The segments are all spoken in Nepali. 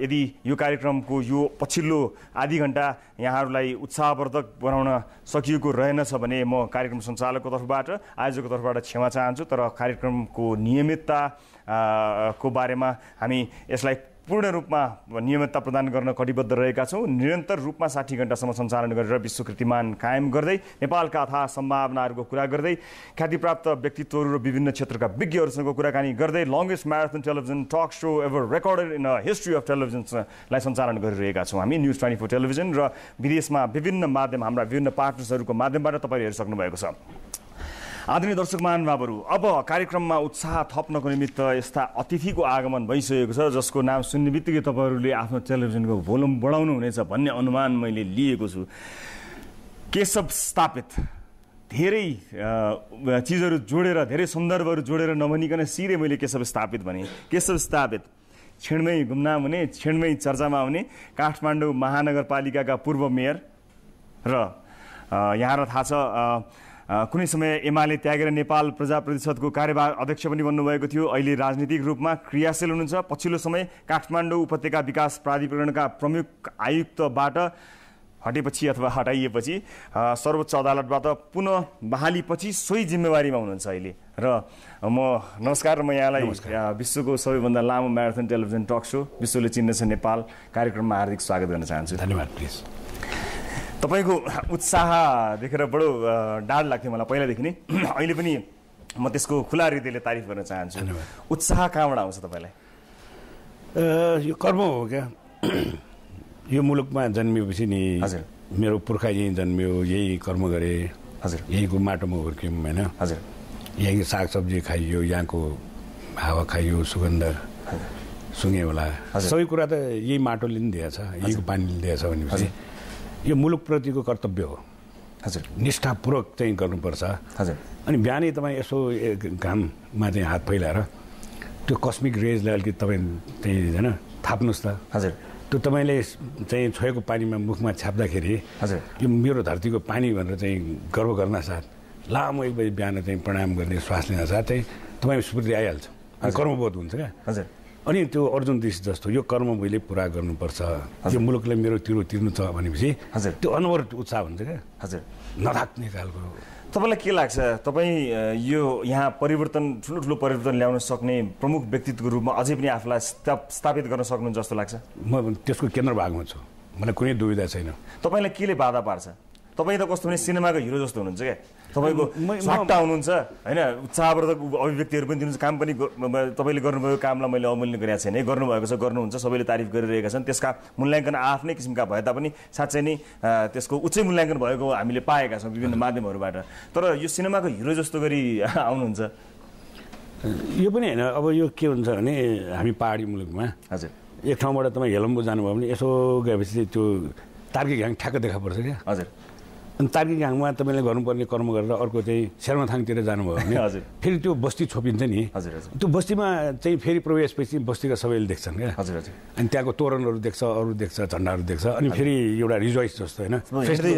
यदि यो कार्यक्रमको यो पछिल्लो आधी घण्टा यहाँहरूलाई उत्साहवर्धक बनाउन सकिएको रहेनछ भने म कार्यक्रम सञ्चालकको तर्फबाट आयोजकको तर्फबाट क्षमा चाहन्छु। तर कार्यक्रमको नियमितता को बारेमा हामी यसलाई पूर्ण रूपमा नियमितता प्रदान गर्न कटिबद्ध रहेका छौँ। निरन्तर रूपमा 60 घण्टासम्म सञ्चालन गरेर विश्व कीर्तिमान कायम गर्दै नेपालका अथाह सम्भावनाहरूको कुरा गर्दै ख्यातिप्राप्त व्यक्तित्वहरू र विभिन्न क्षेत्रका विज्ञहरूसँग कुराकानी गर्दै longest marathon television talk show ever recorded in a history of टेलिभिजनलाई सञ्चालन गरिरहेका छौँ हामी न्युज 24 टेलिभिजन र विदेशमा विभिन्न माध्यम हाम्रा विभिन्न पार्टनर्सहरूको माध्यमबाट तपाईँले हेरिसक्नु भएको छ। आदरणीय दर्शक महानुभावहरू, अब कार्यक्रममा उत्साह थप्नको निमित्त यस्ता अतिथिको आगमन भइसकेको छ जसको नाम सुन्ने बित्तिकै तपाईँहरूले आफ्नो टेलिभिजनको भोल्युम बढाउनुहुनेछ भन्ने अनुमान मैले लिएको छु। केशव स्थापित, धेरै चिजहरू जोडेर धेरै सन्दर्भहरू जोडेर नभनिकन सिधै मैले केशव स्थापित भने। केशव स्थापित क्षणमै गुमनाम हुने, क्षणमै चर्चामा हुने काठमाडौँ महानगरपालिकाका पूर्व मेयर र यहाँलाई थाहा छ कुनै समय एमाले त्यागेर नेपाल प्रजा परिषदको कार्यभार अध्यक्ष पनि बन्नुभएको थियो। अहिले राजनीतिक रूपमा क्रियाशील हुनुहुन्छ। पछिल्लो समय काठमाडौँ उपत्यका विकास प्राधिकरणका प्रमुख आयुक्तबाट हटेपछि अथवा हटाइएपछि सर्वोच्च अदालतबाट पुनः बहालीपछि सोही जिम्मेवारीमा हुनुहुन्छ अहिले। र नमस्कार, म यहाँलाई विश्वको सबैभन्दा लामो म्याराथन टेलिभिजन टक सो विश्वले चिन्नेछ नेपाल कार्यक्रममा हार्दिक स्वागत गर्न चाहन्छु। धन्यवाद। प्लिज। तपाईँको उत्साह देखेर बडो डाढ लाग्थ्यो मलाई पहिलादेखि नै, अहिले पनि म त्यसको खुला हृदयले तारिफ गर्न चाहन्छु। उत्साह कहाँबाट आउँछ तपाईँलाई? यो कर्म हो क्या। यो मुलुकमा जन्मिएपछि नि हजुर मेरो पुर्खा यहीँ जन्मियो, यही कर्म गरे, हजुर यहीँको माटोमा हुर्क्यौँ होइन। हजुर यहीँ सागसब्जी खाइयो, यहाँको हावा खाइयो, सुगन्ध सुँगे होला, सबै कुरा त यही माटोले नि दिएछ, यहीको पानीले दिएछ भनेपछि यो मुलुकप्रतिको कर्तव्य हो। हजुर निष्ठापूर्वक चाहिँ गर्नुपर्छ। हजुर अनि बिहानै तपाईँ यसो घाममा चाहिँ हात फैलाएर त्यो कस्मिक रेजलाई अलिकति तपाईँ चाहिँ होइन थाप्नुहोस् त। हजुर त्यो तपाईँले चाहिँ छोएको पानीमा मुखमा छाप्दाखेरि हजुर यो मेरो धरतीको पानी भनेर चाहिँ गर्व गर्न साथ लामो 1 बजी बिहान चाहिँ प्रणाम गर्ने श्वास लिन साथ चाहिँ तपाईँ स्फूर्ति आइहाल्छ, कर्मबोध हुन्छ क्या। हजुर अनि त्यो अर्जुन देश जस्तो यो कर्म मैले पुरा गर्नुपर्छ, यो मुलुकलाई मेरो तिर्नु छ भनेपछि हजुर त्यो अनवरत उत्साह हुन्छ क्या। हजुर नथाक्ने खालको। तपाईँलाई के लाग्छ, तपाईँ यो यहाँ परिवर्तन ठुलो परिवर्तन ल्याउन सक्ने प्रमुख व्यक्तित्वको रूपमा अझै पनि आफूलाई स्थापित गर्न सक्नुहुन्छ जस्तो लाग्छ? म त्यसको केन्द्र भागमा छु, मलाई कुनै दुविधा छैन। तपाईँलाई केले बाधा पार्छ? तपाईँ त कस्तो भने सिनेमाको हिरो जस्तो हुनुहुन्छ क्या, तपाईँको सट्टा हुनुहुन्छ होइन, उत्साहवर्धक अभिव्यक्तिहरू पनि दिनुहुन्छ, काम पनि तपाईँले गर्नुभएको कामलाई मैले अवमूल्य गरेको छैन, गर्नुभएको छ, गर्नुहुन्छ, सबैले तारिफ गरिरहेका छन्। त्यसका मूल्याङ्कन आफ्नै किसिमका भए तापनि साँच्चै नै त्यसको उच्च मूल्याङ्कन भएको हामीले पाएका छौँ विभिन्न माध्यमहरूबाट। तर यो सिनेमाको हिरो जस्तो गरी आउनुहुन्छ यो पनि होइन। अब यो के हुन्छ भने हामी पहाडी मुलुकमा हजुर एक ठाउँबाट तपाईँ हेलम्बु जानुभयो भने यसो गएपछि त्यो तार्किक घाङ ठ्याक्क देखा पर्छ क्या। हजुर अनि तार्किक घाङमा तपाईँले गर्नुपर्ने कर्म गरेर अर्को चाहिँ शेर्माथाङतिर जानुभयो भने हजुर फेरि त्यो बस्ती छोपिन्छ नि। हजुर हजुर त्यो बस्तीमा चाहिँ फेरि प्रवेशपछि बस्तीका सबैले देख्छन् क्या। हजुर हजुर अनि त्यहाँको तोरणहरू देख्छ, अरू देख्छ, झन्डाहरू देख्छ, अनि फेरि एउटा रिजोइस जस्तो होइन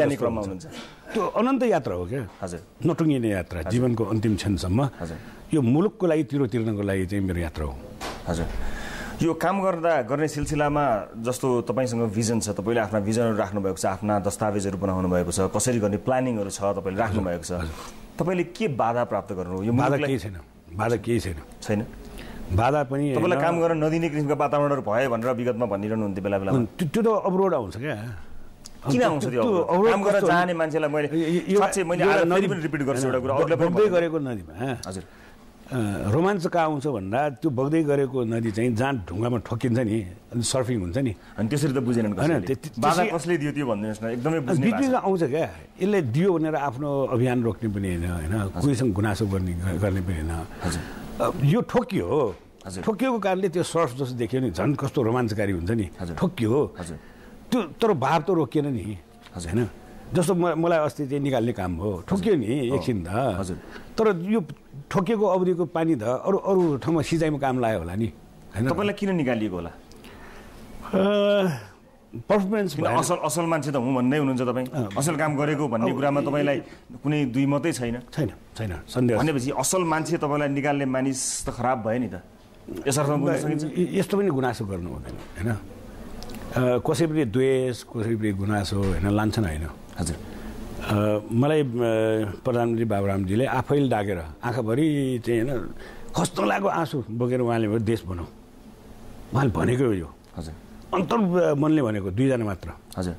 जाने क्रममा हुनुहुन्छ। त्यो अनन्त यात्रा हो क्या। हजुर नटुङ्गिने यात्रा, जीवनको अन्तिम क्षणसम्म। हजुर यो मुलुकको लागि तिर्नको लागि चाहिँ मेरो यात्रा हो। हजुर यो काम गर्ने सिलसिलामा जस्तो तपाईँसँग भिजन छ, तपाईँले आफ्ना भिजनहरू राख्नुभएको छ, आफ्ना दस्तावेजहरू बनाउनु भएको छ, कसरी गर्ने प्लानिङहरू छ तपाईँले राख्नुभएको छ, तपाईँले के बाधा प्राप्त गर्नु? यो बाधा केही छैन, बाधा केही छैन, छैन बाधा पनि। तपाईँलाई काम गर्न नदिने किसिमका वातावरणहरू भयो भनेर विगतमा भनिरहनु हुन्थ्यो बेला बेला। त्यो त अवरोध आउँछ क्या। किन आउँछ त्यो काम गर्न चाहने मान्छेलाई? मैले नदी पनि रिपिट गर्छु एउटा कुरा, बग्दै गरेको नदीमा हजुर रोमाञ्च कहाँ आउँछ भन्दा त्यो बग्दै गरेको नदी चाहिँ जहाँ ढुङ्गामा ठोकिन्छ नि, अनि सर्फिङ हुन्छ नि, अनि त्यसरी त बुझेनन् होइन। बाधा कसले दियो त्यो भनिदिनुहोस् न, एकदमै बिचमा आउँछ क्या। यसले दियो भनेर आफ्नो अभियान रोक्ने पनि होइन, होइन कोहीसँग गुनासो गर्ने पनि होइन। यो ठोकियो हो, ठोकिएको कारणले त्यो सर्फ जस्तो देखियो नि, झन् कस्तो रोमाञ्चकारी हुन्छ नि, ठोकियो हो त्यो, तर भाव त रोकिएन नि होइन। जस्तो मलाई अस्ति चाहिँ निकाल्ने काम हो, ठोकियो नि एकछिन त, तर यो ठोकिएको अवधिको पानी त अरू ठाउँमा सिँचाइमा काम लाग्यो होला नि होइन। तपाईँलाई किन निकालिएको होला? पर्फर्मेन्स असल मान्छे त हुँ भन्दै हुनुहुन्छ तपाईँ, असल काम गरेको भन्ने कुरामा तपाईँलाई कुनै दुई मतै छैन? छैन, छैन सन्देह। भनेपछि असल मान्छे तपाईँलाई निकाल्ने मानिस त खराब भयो नि त। यस्तो पनि गुनासो गर्नु हुँदैन होइन कसैपट्टि द्वेष कसैपट्टि गुनासो होइन लान्छन् होइन हजुर मलाई प्रधानमन्त्री बाबुरामजीले आफैले डाकेर आँखाभरि चाहिँ होइन कस्तो लाग्यो आँसु बोकेर उहाँले देश बनाऊ उहाँले भनेको यो हजुर अन्तर मनले भनेको 2 जना मात्र हजुर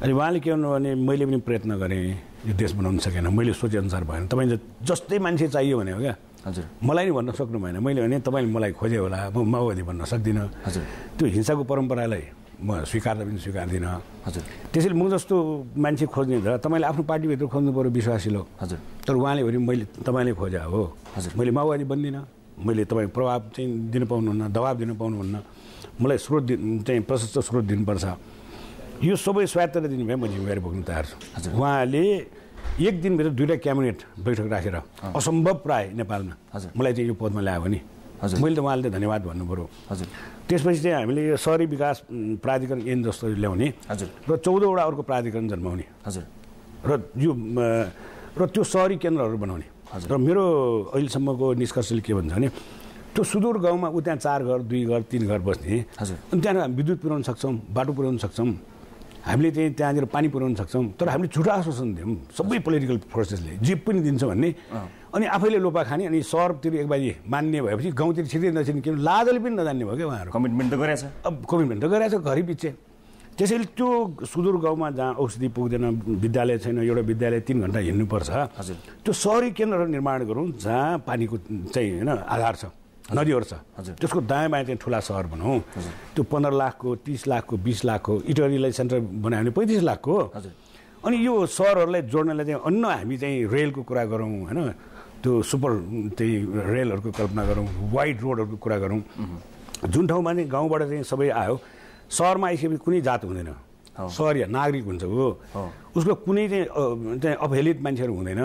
अनि उहाँले के भन्नु भने मैले पनि प्रयत्न गरेँ यो देश बनाउन सकेन मैले सोचेअनुसार भएन तपाईँ जस्तै मान्छे चाहियो भने हो क्या हजुर मलाई नि भन्न सक्नु भएन मैले भने तपाईँले मलाई खोज्यो होला म माओवादी भन्न सक्दिनँ हजुर त्यो हिंसाको परम्परालाई म स्वीकार्दा पनि स्वीकार्दिनँ हजुर त्यसैले म जस्तो मान्छे खोज्ने त तपाईँले आफ्नो पार्टीभित्र खोज्नु पऱ्यो विश्वासिलो हजुर तर उहाँले भने मैले तपाईँले खोजे हो हजुर मैले माओवादी बन्दिनँ मैले तपाईँ प्रभाव चाहिँ दिन पाउनुहुन्न दबाब दिन पाउनुहुन्न मलाई स्रोत चाहिँ प्रशस्त स्रोत दिनुपर्छ यो सबै स्वायत्तता दिनु भए म जिम्मेवारी बोक्न तयार छु उहाँले एक दिनभित्र 2टा क्याबिनेट बैठक राखेर असम्भव प्राय नेपालमा मलाई चाहिँ यो पदमा ल्यायो भने मैले त उहाँले त धन्यवाद भन्नु पऱ्यो हजुर त्यसपछि चाहिँ हामीले यो सहरी विकास प्राधिकरण ऐन जस्तो ल्याउने हजुर र 14 वटा अर्को प्राधिकरण जन्माउने हजुर र त्यो सहरी केन्द्रहरू बनाउने हजुर र मेरो अहिलेसम्मको निष्कर्षले के भन्छ भने त्यो सुदूर गाउँमा उ त्यहाँ 4 घर 2 घर 3 घर बस्ने हजुर अनि त्यहाँ विद्युत पुर्याउन सक्छौँ बाटो पुर्याउन सक्छौँ हामीले चाहिँ त्यहाँनिर पानी पुर्याउन सक्छौँ तर हामीले झुटा आश्वासन दियौँ सबै पोलिटिकल फोर्सेसले जे पनि दिन्छ भन्ने अनि आफैले लोपा खाने अनि सहरतिर एकबाजी मान्ने भएपछि गाउँतिर छिटै नछिने किन लाजले पनि नजान्ने भयो क्या उहाँहरू कमिटमेन्ट त गरेछ अब कमिटमेन्ट त गरेछ घरि पछि त्यसैले त्यो सुदूर गाउँमा जहाँ औषधि पुग्दैन विद्यालय छैन एउटा विद्यालय 3 घण्टा हिँड्नुपर्छ हजुर त्यो सहरी केन्द्रहरू निर्माण गरौँ जहाँ पानीको चाहिँ होइन आधार छ नदीहरू छ त्यसको दायाँ बायाँ चाहिँ ठुला सहर बनाऊ त्यो 15 लाखको 30 लाखको 20 लाखको इटरीलाई सेन्टर बनायो भने 35 लाखको अनि यो सहरहरूलाई जोड्नलाई चाहिँ अन्न हामी चाहिँ रेलको कुरा गरौँ होइन त्यो सुपर त्यही रेलहरूको कल्पना गरौँ वाइड रोडहरूको कुरा गरौँ जुन ठाउँमा चाहिँ गाउँबाट चाहिँ सबै आयो सहरमा आइसकेपछि कुनै जात हुँदैन सहरिया नागरिक हुन्छ हो उसको कुनै चाहिँ अवहेलित मान्छेहरू हुँदैन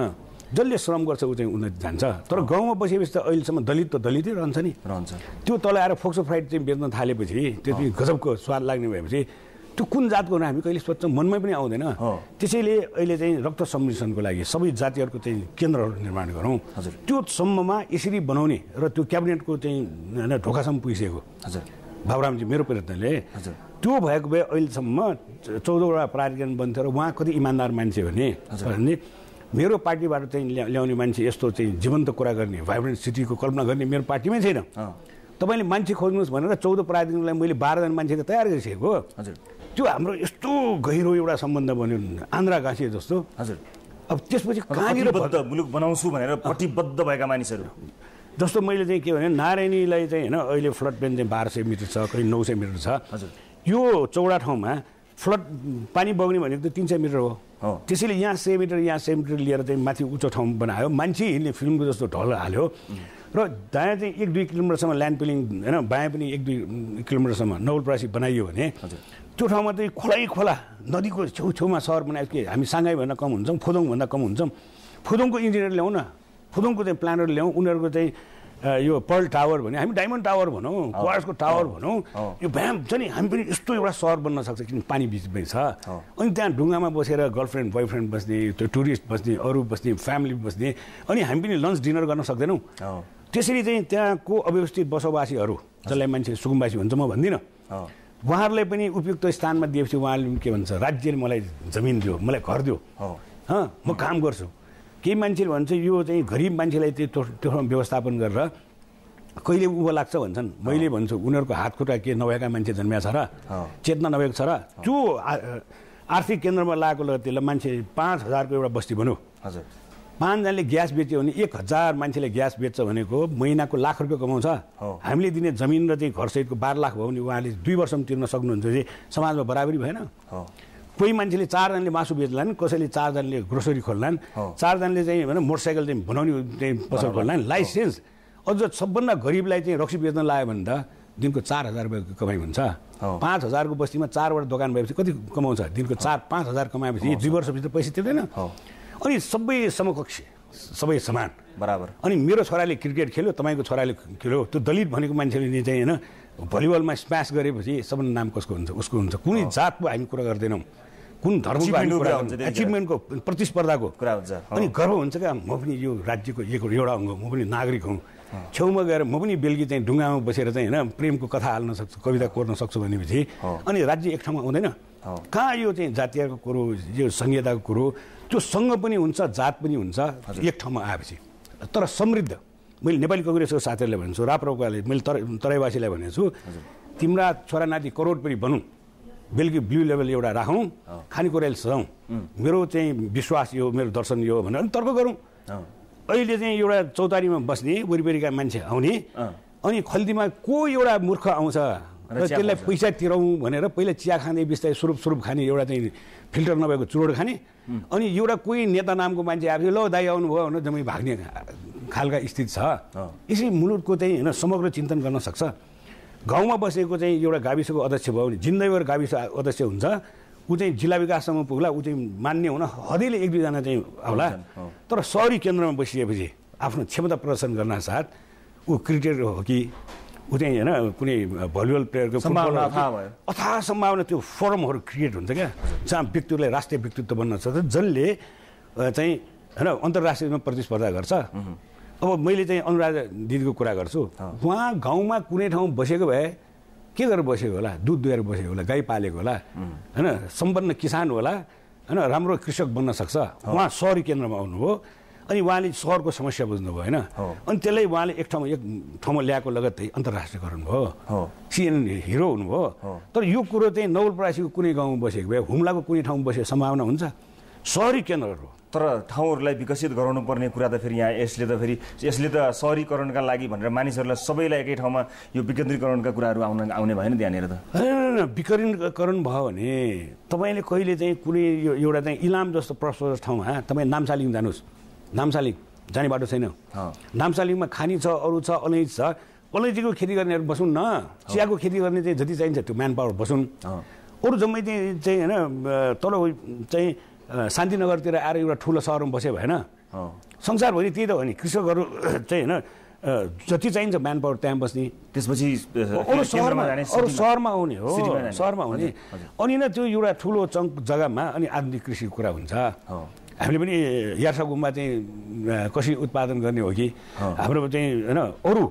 जसले श्रम गर्छ ऊ चाहिँ उन्नति जान्छ तर गाउँमा बसेपछि त अहिलेसम्म दलित त दलितै रहन्छ नि त्यो तल आएर फोक्सो फ्राइड चाहिँ बेच्न थालेपछि त्यो चाहिँ गजबको स्वाद लाग्ने भएपछि त्यो कुन जातको हामी कहिले सोध्छौँ मनमै पनि आउँदैन त्यसैले अहिले चाहिँ रक्त सम्मिश्रणको लागि सबै जातिहरूको चाहिँ केन्द्रहरू निर्माण गरौँ त्यो सम्ममा यसरी बनाउने र त्यो क्याबिनेटको चाहिँ होइन ढोकासम्म पुगिसकेको हजुर बाबुरामजी मेरो प्रयत्नले त्यो भएको भए अहिलेसम्म 14 वटा प्राधिकरण बन्थ्यो र उहाँ कति इमान्दार मान्छे भने मेरो पार्टीबाट चाहिँ ल्याउने मान्छे यस्तो चाहिँ जीवन्त कुरा गर्ने भाइब्रेन्ट सिटीको कल्पना गर्ने मेरो पार्टीमै छैन तपाईँले मान्छे खोज्नुहोस् भनेर 14 प्राधिकरणलाई मैले 12 जना मान्छे तयार गरिसकेको हजुर त्यो हाम्रो यस्तो गहिरो एउटा सम्बन्ध बन्यो आन्द्रा गाँसिए जस्तो हजुर अब त्यसपछि कहाँनिर मुलुक बनाउँछु भनेर प्रतिबद्ध भएका मानिसहरू जस्तो मैले चाहिँ के भने नारायणीलाई चाहिँ होइन अहिले फ्लड प्लेन चाहिँ 1200 मिटर छ कहीँ 900 मिटर छ हजुर यो चौडा ठाउँमा फ्लड पानी बग्ने भनेको त 300 मिटर हो त्यसैले यहाँ 100 मिटर यहाँ 100 मिटर लिएर चाहिँ माथि उच्च ठाउँ बनायो मान्छे हिँड्ने फिल्मको जस्तो ढल हाल्यो र दायाँ चाहिँ 1-2 किलोमिटरसम्म ल्यान्ड पिलिङ होइन बायाँ पनि 1-2 किलोमिटरसम्म नवलपरासी बनाइयो भने त्यो ठाउँमा चाहिँ खोला नदीको छेउछेउमा सहर बनायो कि हामी साङ्घाईभन्दा कम हुन्छौँ फुदोङभन्दा कम हुन्छौँ फुदोङको इन्जिनियर ल्याउँ न फुदोङको चाहिँ प्लानर ल्याउँ उनीहरूको चाहिँ यो पर्ल टावर भने हामी डायमन्ड टावर भनौँ क्वार्ट्सको टावर भनौँ यो भ्याम छ नि हामी पनि यस्तो एउटा सहर बन्न सक्छ किन पानी बिचमै छ अनि त्यहाँ ढुङ्गामा बसेर गर्लफ्रेन्ड बोयफ्रेन्ड बस्ने त्यो टुरिस्ट बस्ने अरू बस्ने फ्यामिली बस्ने अनि हामी पनि लन्च डिनर गर्न सक्दैनौँ त्यसरी चाहिँ त्यहाँको अव्यवस्थित बसोबासीहरू जसलाई मान्छे सुकुम्बासी भन्छ म भन्दिनँ उहाँहरूलाई पनि उपयुक्त स्थानमा दिएपछि उहाँले के भन्छ राज्यले मलाई जमिन दियो मलाई घर दियो म काम गर्छु केही मान्छेले भन्छ यो चाहिँ गरिब मान्छेलाई त्यो व्यवस्थापन गरेर कहिले उँभो लाग्छ भन्छन् मैले भन्छु उनीहरूको हात खुट्टा के नभएका मान्छे जन्मिया छ र चेतना नभएको छ र त्यो आर्थिक केन्द्रमा लागेको त्यसलाई मान्छे 5000को एउटा बस्ती भन्यो हजुर 5 जनाले ग्यास बेच्यो भने 1000 मान्छेले ग्यास बेच्छ भनेको महिनाको लाख रुपियाँ कमाउँछ हामीले दिने जमिन र चाहिँ घरसहितको 12 लाख भयो भने उहाँले 2 वर्षमा तिर्न सक्नुहुन्छ चाहिँ समाजमा बराबरी भएन कोही मान्छेले 4 जनाले मासु बेच्लान् कसैले 4 जनाले ग्रोसरी खोल्लान् 4 जनाले चाहिँ होइन मोटरसाइकल चाहिँ बनाउने चाहिँ पसल खोल्लान् लाइसेन्स अझ सबभन्दा गरिबलाई चाहिँ रक्सी बेच्न लाग्यो भने त दिनको 4000 रुपियाँ कमाइ हुन्छ 5000 को बस्तीमा 4 वटा दोकान भएपछि कति कमाउँछ दिनको 4-5 हजार कमाएपछि 2 वर्षभित्र पैसा तिर्दैन अनि सबै समकक्ष सबै समान बराबर अनि मेरो छोराले क्रिकेट खेल्यो तपाईँको छोराले खेल्यो त्यो दलित भनेको मान्छेले चाहिँ होइन भलिबलमा स्म्यास गरेपछि सबभन्दा नाम कसको हुन्छ उसको हुन्छ कुनै जातको हामी कुरा गर्दैनौँ कुन धर्मको हामी कुरा हुन्छ एचिभमेन्टको प्रतिस्पर्धाको कुरा हुन्छ अनि गर्व हुन्छ क्या म पनि यो राज्यको एउटा अङ्ग म पनि नागरिक हुँ छेउमा गएर म पनि बेलुकी चाहिँ ढुङ्गामा बसेर चाहिँ होइन प्रेमको कथा हाल्न सक्छु कविता कोर्न सक्छु भनेपछि अनि राज्य एक ठाउँमा आउँदैन कहाँ यो चाहिँ जातीयको कुरो यो संहिताको कुरो त्यो सँग पनि हुन्छ जात पनि हुन्छ एक ठाउँमा आएपछि तर समृद्ध मैले नेपाली कांग्रेसको साथीहरूलाई भन्छु राप्रपाले मैले तराईवासीलाई भनेको छु तिम्रा छोरा नाति करोडपति बनौँ बेलुकी ब्लू लेभल एउटा राखौँ खानेकुराले सजाउँ मेरो चाहिँ विश्वास यो मेरो दर्शन यो भनेर अनि तर्क गरौँ अहिले चाहिँ एउटा चौतारीमा बस्ने वरिपरिका मान्छे आउने अनि खल्तीमा को एउटा मूर्ख आउँछ र त्यसलाई पैसा तिरौँ भनेर पहिला चिया खाने बिस्तारै सुरुप खाने एउटा चाहिँ फिल्टर नभएको चुरोट खाने अनि एउटा कोही नेता नामको मान्छे आएको ल दाइ आउनुभयो भनेर जम्मै भाग्ने खालका स्थिति छ यसै मुलुकको चाहिँ होइन समग्र चिन्तन गर्न सक्छ गाउँमा बसेको चाहिँ एउटा गाविसको अध्यक्ष भयो भने जिन्दगीभर गाविस अध्यक्ष हुन्छ ऊ चाहिँ जिल्ला विकाससम्म पुग्ला ऊ चाहिँ मान्य हुन हदैले एक दुईजना चाहिँ आउला तर सहरी केन्द्रमा बसिएपछि आफ्नो क्षमता प्रदर्शन गर्न साथ ऊ क्रिकेटर हो कि ऊ चाहिँ होइन कुनै भलिबल प्लेयरको अथाह सम्भावना त्यो फोरमहरू क्रिएट हुन्छ क्या जहाँ व्यक्तिलाई राष्ट्रिय व्यक्तित्व बन्न सक्छ जसले चाहिँ होइन अन्तर्राष्ट्रियमा प्रतिस्पर्धा गर्छ अब मैले चाहिँ अनुराधा दिदीको कुरा गर्छु उहाँ गाउँमा कुनै ठाउँ बसेको भए के गरेर बसेको होला दुध दुहेर बसेको होला गाई पालेको होला होइन सम्पन्न किसान होला होइन राम्रो कृषक बन्न सक्छ उहाँ सहरी केन्द्रमा आउनुभयो अनि उहाँले सहरको समस्या बुझ्नुभयो होइन अनि त्यसलाई उहाँले एक ठाउँमा ल्याएको लगत्तै अन्तर्राष्ट्रियकरण भयो सिएनएन हिरो हुनुभयो तर यो कुरो चाहिँ नवलपरासीको कुनै गाउँमा बसेको भए हुम्लाको कुनै ठाउँमा बसेको सम्भावना हुन्छ सहरी केन्द्रहरू तर ठाउँहरूलाई विकसित गराउनु पर्ने कुरा त फेरि यहाँ यसले त सहरीकरणका लागि भनेर मानिसहरूलाई सबैलाई एकै ठाउँमा यो विकेन्द्रीकरणका कुराहरू आउने भएन त्यहाँनिर त विकेन्द्रीकरण भयो भने तपाईँले कहिले चाहिँ कुनै एउटा चाहिँ इलाम जस्तो प्रशस्त ठाउँमा तपाईँ नामसालिङ जानुहोस् नामसालिङ जाने बाटो छैन नामसालिङमा खानी छ अरू छ अलैँची छ अलैँचीको खेती गर्नेहरू बसौँ न चियाको खेती गर्ने चाहिँ जति चाहिन्छ त्यो म्यान पावर बसौँ अरू जम्मै चाहिँ होइन तल चाहिँ शान्तिनगरतिर आएर एउटा ठुलो सहरमा बस्यो भएन संसारभरि त्यही त हो नि कृषकहरू चाहिँ होइन जति चाहिन्छ म्यान पावर त्यहाँ बस्ने त्यसपछि अरू सहरमा आउने हो सहरमा आउने अनि नै त्यो एउटा ठुलो चङ्क जग्गामा अनि आधुनिक कृषिको कुरा हुन्छ हामीले पनि यार्सा गुम्बा चाहिँ कसरी उत्पादन गर्ने हो कि हाम्रो चाहिँ होइन अरू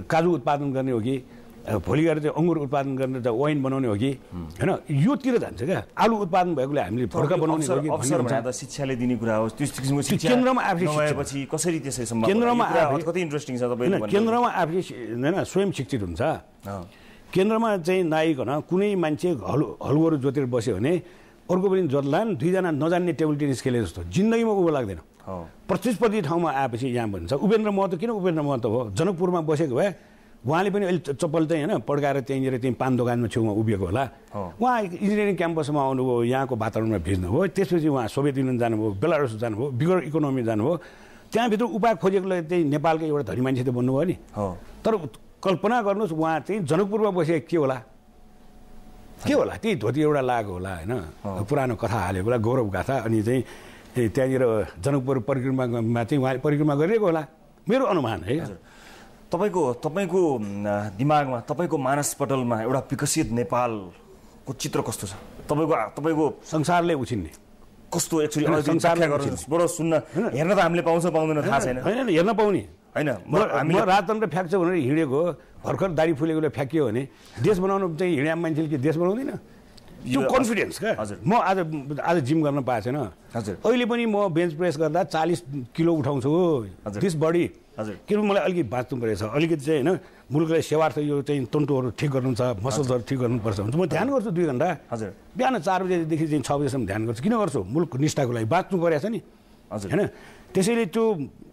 काजु उत्पादन गर्ने हो कि भोलि गएर चाहिँ अङ्गुर उत्पादन गर्ने त वाइन बनाउने हो कि होइन योतिर जान्छ क्या आलु उत्पादन भएकोले हामीले भर्खर बनाउने हो कि शिक्षाले दिने कुरा हो त्यो केन्द्रमा आएपछि कसरी त्यसै सम्भव केन्द्रमा कति इन्ट्रेस्टिङ छ तपाईले केन्द्रमा आफै होइन स्वयं शिक्षित हुन्छ केन्द्रमा चाहिँ नआइकन कुनै मान्छे हलुवाहरू जोतेर बस्यो भने अर्को पनि जोत्लान् दुईजना नजान्ने टेबल टेनिस खेले जस्तो जिन्दगीमा उँभो लाग्दैन प्रतिस्पर्धी ठाउँमा आएपछि यहाँ भन्छ उपेन्द्र महतो किन उपेन्द्र महतो हो जनकपुरमा बसेको भए उहाँले पनि अहिले चप्पल चाहिँ होइन पड्काएर त्यहीँनिर चाहिँ पान दोकानमा छेउमा उभिएको होला उहाँ इन्जिनियरिङ क्याम्पसमा आउनुभयो यहाँको वातावरणमा भिज्नुभयो त्यसपछि उहाँ सोभियत युनियन जानुभयो बेलारुस जानुभयो बिगर इकोनोमी जानुभयो त्यहाँभित्र उपाय खोजेकोलाई चाहिँ नेपालको एउटा धनी मान्छे त बन्नुभयो नि तर कल्पना गर्नुहोस् उहाँ चाहिँ जनकपुरमा बसेको के होला त्यही धोती एउटा लागेको होला होइन पुरानो कथा हालेको होला गौरव गाथा अनि चाहिँ त्यहाँनिर जनकपुर परिक्रमामा चाहिँ उहाँले परिक्रमा गरिरहेको होला मेरो अनुमान है तपाईँको दिमागमा तपाईँको मानसपटलमा एउटा विकसित नेपालको चित्र कस्तो छ तपाईँको संसारले उछिन्ने कस्तो एक्चुअली बडो सुन्न हेर्न त हामीले पाउँदैन थाहा छैन होइन हेर्न पाउने होइन म राजतन्त्र फ्याक्छ भनेर हिँडेको भर्खर दाढी फुलेकोले फ्याँकियो भने देश बनाउनु चाहिँ हिँड्या मान्छेले के देश बनाउँदैन त्यो कन्फिडेन्स क्या म आज जिम गर्न पाएको छैन अहिले पनि म बेन्च प्रेस गर्दा 40 किलो उठाउँछु दिस बडी किनभने मलाई अलिकति बाँच्नु परेछ अलिकति चाहिँ होइन मुलुकलाई सेवार्थ यो चाहिँ तन्टुहरू ठिक गर्नु छ मसलहरू ठिक गर्नुपर्छ भने म ध्यान गर्छु 2 घन्टा बिहान 4 बजेदेखि चाहिँ 6 बजेसम्म ध्यान गर्छु किन गर्छु मुलुकको निष्ठाको लागि बाँच्नु परेको छ नि होइन त्यसैले त्यो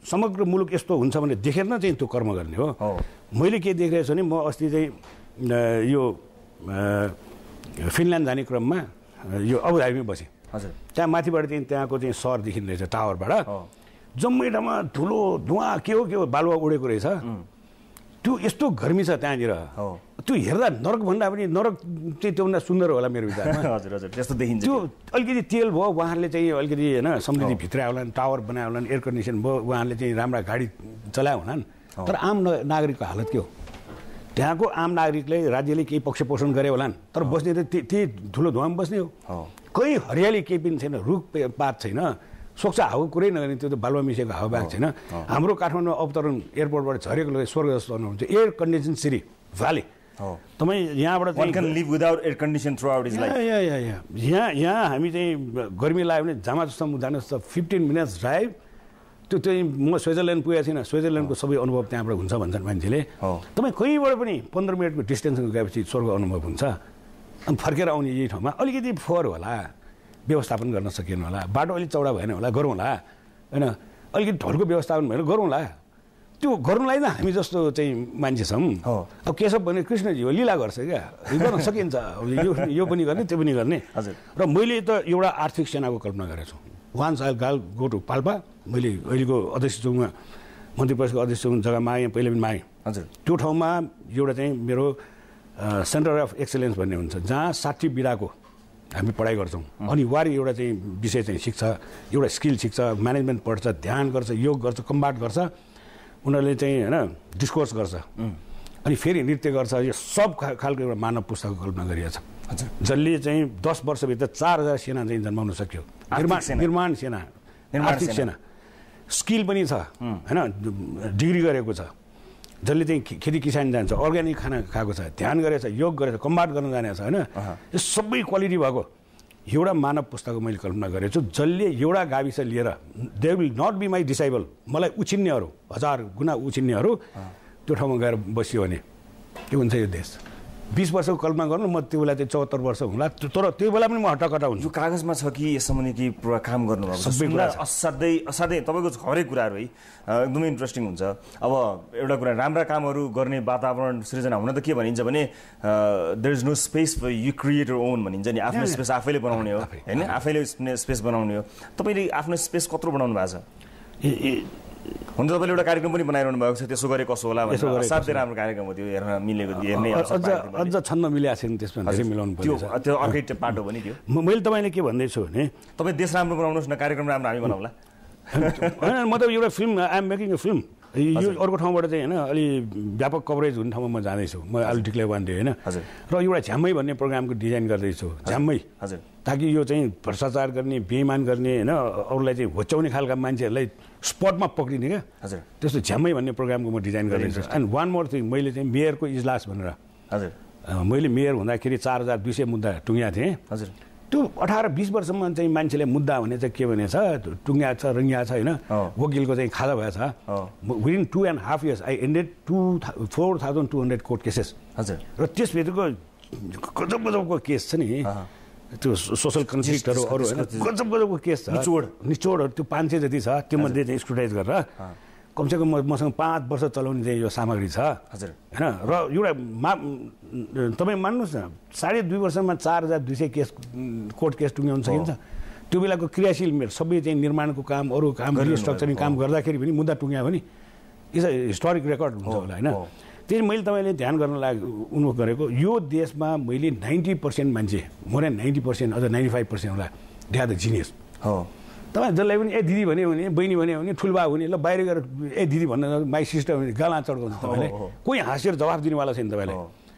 समग्र मुलुक यस्तो हुन्छ भने देखेर न चाहिँ त्यो कर्म गर्ने हो मैले के देखिरहेको छु भने म अस्ति चाहिँ यो फिनल्यान्ड जाने क्रममा यो अबुधाबीमा बसेँ त्यहाँ माथिबाट चाहिँ त्यहाँको चाहिँ सहर देखिँदो रहेछ टावरबाट जम्मै ठाउँमा ठुलो धुवा के हो बालुवा उडेको रहेछ त्यो यस्तो गर्मी छ त्यहाँनिर त्यो हेर्दा नरक भन्दा पनि नरक चाहिँ त्योभन्दा सुन्दर होला मेरो विचारमा त्यस्तो देखिन्छ त्यो अलिकति तेल भयो उहाँहरूले चाहिँ अलिकति होइन समृद्धि भित्र होला टावर बनायो होला एयर कन्डिसन भयो उहाँहरूले चाहिँ राम्रा गाडी चलायो होला तर आम नागरिकको हालत के हो त्यहाँको आम नागरिकले राज्यले केही पक्ष पोषण गरे होलान् तर बस्ने त त्यही ठुलो धुवामा बस्ने हो कहीँ हरियाली केही पनि छैन रुख पात छैन सोक्छ हावा कुरै नगर्ने त्यो त बालुवा मिसेको हावा भएको छैन हाम्रो काठमाडौँ अवतरण एयरपोर्टबाट झरेको लगे स्वर्ग जस्तो अनुभव हुन्छ एयर कन्डिसन सिटी भ्याली तपाईँ यहाँबाट यहाँ हामी चाहिँ गर्मी लाग्यो भने जामा जस्तो जानुहोस् त 15 मिनट्स ड्राइभ त्यो चाहिँ म स्विजरल्यान्ड पुगेको छैन स्विजरल्यान्डको सबै अनुभव त्यहाँबाट हुन्छ भन्छन् मान्छेले तपाईँ कहीँबाट पनि 15 मिनटको डिस्टेन्समा गएपछि स्वर्ग अनुभव हुन्छ अनि फर्केर आउने यही ठाउँमा अलिकति फोहोर होला व्यवस्थापन गर्न सकिएन होला बाटो अलिक चौडा भएन होला गरौँला होइन अलिकति ढलको व्यवस्थापन भएन गरौँला त्यो गर्नुलाई त हामी जस्तो चाहिँ मान्छे छौँ अब केशव भने कृष्णजी हो लीला गर्छ क्या गर्न सकिन्छ यो पनि गर्ने त्यो पनि गर्ने र मैले त एउटा आर्थिक सेनाको कल्पना गरेको छु वान्स आई गाल गो टु पाल्पा मैले अहिलेको अध्यक्ष चौकमा मन्त्री परिषदको अध्यक्ष चौकमा जग्गा मागेँ पहिले पनि मागेँ हजुर त्यो ठाउँमा एउटा चाहिँ मेरो सेन्टर अफ एक्सलेन्स भन्ने हुन्छ जहाँ 60 विधाको हामी पढाइ गर्छौँ अनिवार्य एउटा चाहिँ विषय चाहिँ सिक्छ एउटा स्किल सिक्छ म्यानेजमेन्ट पढ्छ ध्यान गर्छ योग गर्छ कम्बाट गर्छ उनीहरूले चाहिँ होइन डिस्कोर्स गर्छ अनि फेरि नृत्य गर्छ यो सब खालको एउटा मानव पुस्ताको कल्पना गरिएको छ जसले चाहिँ 10 वर्षभित्र 4000 सेना चाहिँ जन्माउन सक्यो निर्माण सेना आर्थिक सेना स्किल पनि छ होइन डिग्री गरेको छ जसले चाहिँ खेती किसान जान्छ अर्ग्यानिक खाना खाएको छ ध्यान गरेको छ योग गरेको छ कम्बाट गर्न जानेको छ होइन यो सबै क्वालिटी भएको एउटा मानव पुस्ताको मैले कल्पना गरेको छु जसले एउटा गाविस लिएर they will not be my disciple मलाई उछिन्नेहरू 1000 गुणा उछिन्नेहरू त्यो ठाउँमा गएर बस्यो भने के हुन्छ यो देश 20 वर्षको कल्पना गर्नु म त्यो बेला चाहिँ 74 वर्ष होला तर त्यो बेला पनि म हट्टाकट्टा हुन्छु यो कागजमा छ कि यसम्म कि पुरा काम गर्नुभएको सबै कुरा असाध्यै तपाईँको हरेक कुराहरू है एकदमै इन्ट्रेस्टिङ हुन्छ अब एउटा कुरा राम्रा कामहरू गर्ने वातावरण सृजना हुन त के भनिन्छ भने there is no space for you create your own भनिन्छ नि आफ्नो स्पेस आफैले बनाउने हो होइन आफैले स्पेस बनाउने हो तपाईँले आफ्नो स्पेस कत्रो बनाउनु भएको छ हुन्छ तपाईँले एउटा कार्यक्रम पनि बनाइरहनु भएको छ त्यसो गरे कसो होला भनेर असाध्यै राम्रो कार्यक्रम हो त्यो हेर्न मिलेको हेर्ने अझ छन्न मिलाएको छैन त्यसमा धेरै मिलाउनु पर्यो त्यो अर्कै पाटो पनि थियो मैले तपाईँले के भन्दैछु भने तपाईँ देश राम्रो बनाउनुहोस् न कार्यक्रम राम्रो हामी बनाउला होइन म त एउटा film I am making a film यो अर्को ठाउँबाट चाहिँ होइन अलि व्यापक कभरेज हुने ठाउँमा म जाँदैछु म अलि डिक्लेयर भन्दै होइन र एउटा झ्याम्मै भन्ने प्रोग्रामको डिजाइन गर्दैछु झ्याम्मै हजुर ताकि यो चाहिँ भ्रष्टाचार गर्ने बेइमान गर्ने होइन अरूलाई चाहिँ होच्याउने खालका मान्छेहरूलाई स्पटमा पक्रिने क्या हजुर त्यस्तो झ्याम्मै भन्ने प्रोग्रामको म डिजाइन गर्दैछु एन्ड वान मोर थिङ मैले चाहिँ मेयरको इजलास भनेर हजुर मैले मेयर हुँदाखेरि 4200 मुद्दा टुङ्ग्या थिएँ हजुर त्यो 18-20 वर्षमा चाहिँ मान्छेले मुद्दा भने चाहिँ के भनेछ टुङ्ग्या छ रङ्ग्या छ होइन वकिलको चाहिँ खाजा भएछ within 2.5 years I ended 4200 court cases हजुर र त्यसभित्रको गजब गजबको केस छ नि त्यो सोसल कन्फ्लिक्टहरू अरू होइन गजब गजबको केस छ निचोडहरू त्यो 500 जति छ त्योमध्ये चाहिँ स्क्रुटाइज गरेर कमसेकम मसँग 5 वर्ष चलाउने चाहिँ यो सामग्री छ हजुर होइन र एउटा तपाईँ मान्नुहोस् न 2.5 वर्षमा 4200 केस कोर्ट केस टुङ्ग्याउन सकिन्छ त्यो बेलाको क्रियाशील सबै चाहिँ निर्माणको काम अरू काम रिस्ट्रक्चरिङ काम गर्दाखेरि पनि मुद्दा टुङ्ग्यायो भने इज अ हिस्टोरिक रेकर्ड हुन्छ होला होइन त्यही मैले तपाईँले ध्यान गर्न उन्मुख गरेको यो देशमा मैले 90% मान्छे मोर देन 90% अझ 95% होला दे आर द जिनियस हो तपाईँ जसलाई पनि ए दिदी भन्यो भने बहिनी भन्यो भने ठुल्बा हुने ल बाहिर गएर ए दिदी भन्न माई सिस्टर भने गाला चढाउँछ तपाईँले कोही हाँसेर जवाफ दिनेवाला छैन तपाईँले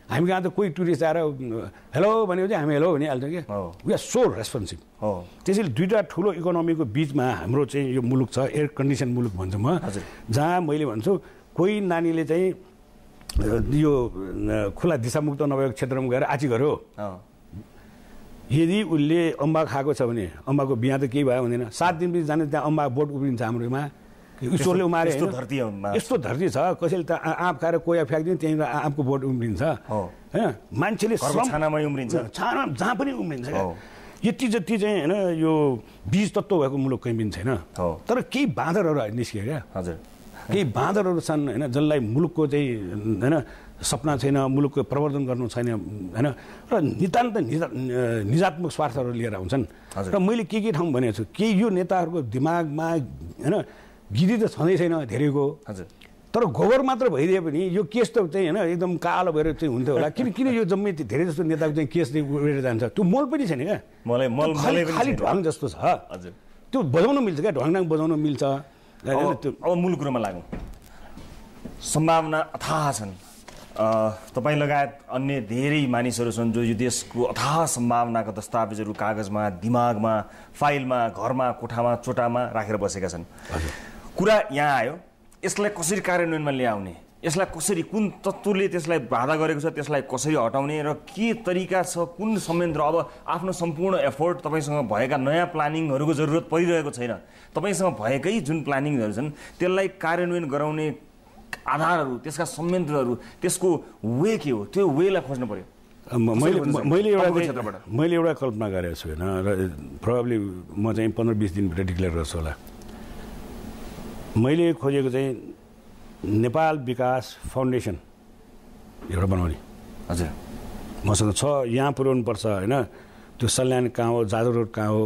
हामी कहाँ त कोही टुरिस्ट आएर हेलो भन्यो भने हामी हेलो भनिहाल्छौँ क्या वी आर सो रेस्पोन्सिभ हो त्यसैले दुईवटा ठुलो इकोनोमीको बिचमा हाम्रो चाहिँ यो मुलुक छ एयर कन्डिसन मुलुक भन्छु म जहाँ मैले भन्छु कोही नानीले चाहिँ यो खुला दिशामुक्त नभएको क्षेत्रमा गएर आची गर्यो यदि उसले अम्बा खाएको छ भने अम्बाको बिहा त केही भयो हुँदैन 7 दिनपछि जाने त्यहाँ अम्बा बोट उब्रिन्छ हाम्रोमा ईश्वरले उमारे यस्तो धरती छ कसैले त आँप खाएर कोया फ्याँक्दिन्छ त्यहीँनिर आँपको बोट उम्रिन्छ होइन मान्छेले छानामै उम्रिन्छ छाना जहाँ पनि उम्रिन्छ क्या यति जति चाहिँ होइन यो बीज तत्त्व भएको मुलुक कहीँ पनि छैन तर केही बाँदरहरू निस्कियो क्या हजुर केही बाँदरहरू छन् होइन जसलाई मुलुकको चाहिँ होइन सपना छैन मुलुकको प्रवर्धन गर्नु छैन होइन र नितान्त निजात्मक स्वार्थहरू लिएर आउँछन् र मैले के ठाउँ भनेको छु के यो नेताहरूको दिमागमा होइन गिरी त छँदै छैन धेरैको हजुर तर गोबर मात्र भइदिए पनि यो केस त चाहिँ होइन एकदम कालो भएर चाहिँ हुन्थ्यो होला किन यो जम्मै धेरै जस्तो नेताको चाहिँ केस उडेर जान्छ त्यो मल पनि छैन क्या खालि ढ्वाङ जस्तो छ हजुर त्यो बजाउन मिल्छ क्या ढ्वाङढाङ बजाउन मिल्छ अब मूल कुरोमा लागौँ सम्भावना अथाह छन् तपाईँ लगायत अन्य धेरै मानिसहरू छन् जो यो देशको अथाह सम्भावनाका दस्तावेजहरू कागजमा, दिमागमा, फाइलमा, घरमा, कोठामा, चोटामा राखेर बसेका छन्। कुरा यहाँ आयो, यसलाई कसरी कार्यान्वयनमा ल्याउने, यसलाई कसरी, कुन तत्त्वले त्यसलाई बाधा गरेको छ, त्यसलाई कसरी हटाउने र के तरिका छ, कुन संयन्त्र। अब आफ्नो सम्पूर्ण एफोर्ट तपाईँसँग भएका नयाँ प्लानिङहरूको जरुरत परिरहेको छैन। तपाईँसँग भएकै जुन प्लानिङहरू छन् त्यसलाई कार्यान्वयन गराउने आधारहरू, त्यसका संयन्त्रहरू, त्यसको वे के हो, त्यो वेलाई खोज्नु पर्यो। मैले एउटा कल्पना गरेको छु होइन, र प्रोबेबली म चाहिँ 15-20 दिनभित्र डिक्लेयर गर्छु होला। मैले खोजेको चाहिँ नेपाल विकास फाउन्डेसन एउटा बनाउने। हजुर, मसँग छ, यहाँ पुर्याउनुपर्छ होइन। त्यो सल्यान कहाँ हो, जाजर रोड कहाँ हो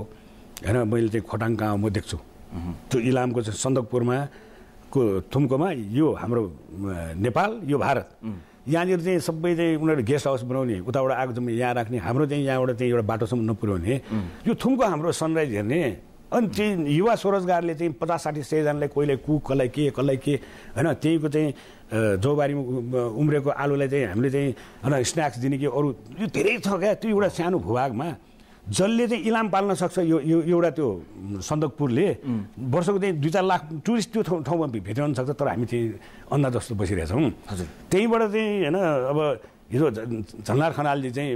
होइन, मैले चाहिँ खोटाङ कहाँ हो म देख्छु। त्यो इलामको चाहिँ सन्दकपुरमा को थुम्कोमा यो हाम्रो नेपाल, यो भारत, यहाँनिर चाहिँ सबै चाहिँ उनीहरू गेस्ट हाउस बनाउने, उताबाट आएको जम्मै यहाँ राख्ने, हाम्रो चाहिँ यहाँबाट चाहिँ एउटा बाटोसम्म नपुर्याउने। यो थुम्को हाम्रो सनराइज हेर्ने। अनि चाहिँ युवा स्वरोजगारले चाहिँ 50-60-100जनालाई कसलाई कसलाई के होइन, त्यहीँको चाहिँ जौबारीमा उम्रेको आलुलाई चाहिँ हामीले चाहिँ होइन स्न्याक्स दिने कि अरू, यो धेरै छ क्या। त्यो एउटा सानो भूभागमा जसले चाहिँ इलाम पाल्न सक्छ, यो एउटा त्यो सन्दकपुरले वर्षको चाहिँ 2-4 लाख टुरिस्ट त्यो ठाउँमा भेटाउन सक्छ। तर हामी चाहिँ अन्धा जस्तो बसिरहेछौँ। त्यहीँबाट चाहिँ होइन, अब हिजो झलनाथ खनालजी चाहिँ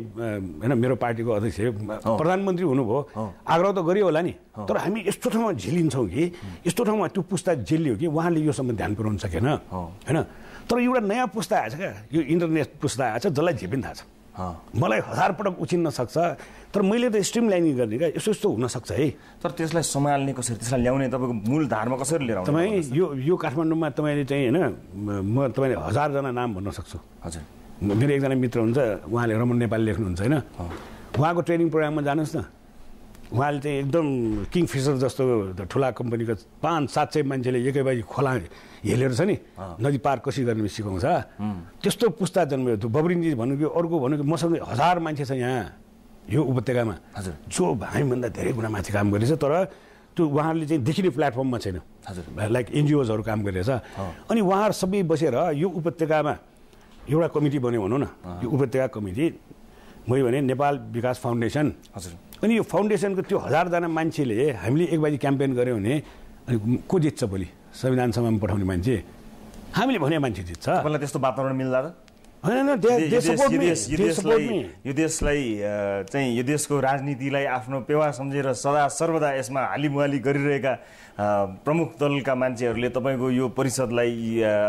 होइन मेरो पार्टीको अध्यक्ष प्रधानमन्त्री हुनुभयो, आग्रह त गरियो होला नि। तर हामी यस्तो ठाउँमा झिलिन्छौँ कि, यस्तो ठाउँमा त्यो पुस्ता झेलियो कि उहाँले योसम्म ध्यान पुर्याउनु सकेन होइन। तर एउटा नयाँ पुस्ता आएछ क्या, यो इन्टरनेट पुस्ता आएछ जसलाई जे पनि थाहा छ। मलाई 1000 पटक उछिन्न सक्छ, तर मैले त स्ट्रिम लाइनिङ गर्ने क्या, यस्तो हुनसक्छ है। तर त्यसलाई सम्हाल्ने कसरी, त्यसलाई ल्याउने तपाईँको मूल धारमा कसरी लिएर आउने? तपाईँ यो काठमाडौँमा तपाईँले चाहिँ होइन, म तपाईँले 1000जना नाम भन्न सक्छु। हजुर, मेरो एकजना मित्र हुन्छ, उहाँले रमन नेपाली लेख्नुहुन्छ होइन, उहाँको ट्रेनिङ प्रोग्राममा जानुहोस् न। उहाँले चाहिँ एकदम किङफिसर जस्तो ठुला कम्पनीको 500-700 मान्छेले एकैबाजी खोला हेलेर छ नि, नदी पार कसरी गर्ने सिकाउँछ। त्यस्तो पुस्ता जन्मियो। त्यो बब्रिनजी भन्नु कि अर्को भन्नु कि मसँग 1000 मान्छे छ यहाँ यो उपत्यकामा जो हामीभन्दा धेरै गुणा माथि काम गरेछ। तर त्यो उहाँहरूले चाहिँ देखिने प्लेटफर्ममा छैन। लाइक एनजिओजहरू काम गरिरहेछ। अनि उहाँहरू सबै बसेर यो उपत्यकामा एउटा कमिटी बन्यो भनौँ न, यो उपत्यका कमिटी मैले भने नेपाल विकास फाउन्डेसन। अनि यो फाउन्डेसनको त्यो 1000जना मान्छेले हामीले एकबाजी क्याम्पेन गऱ्यौँ भने अनि को जित्छ भोलि संविधान सभामा पठाउने मान्छे? हामीले भने मान्छे जित्छ। तपाईँलाई त्यस्तो वातावरण मिल्ला त? होइन, यो देशलाई चाहिँ यो देशको राजनीतिलाई आफ्नो पेवा सम्झेर सदा सर्वदा यसमा हालिमुहाली गरिरहेका प्रमुख दलका मान्छेहरूले तपाईँको यो परिषदलाई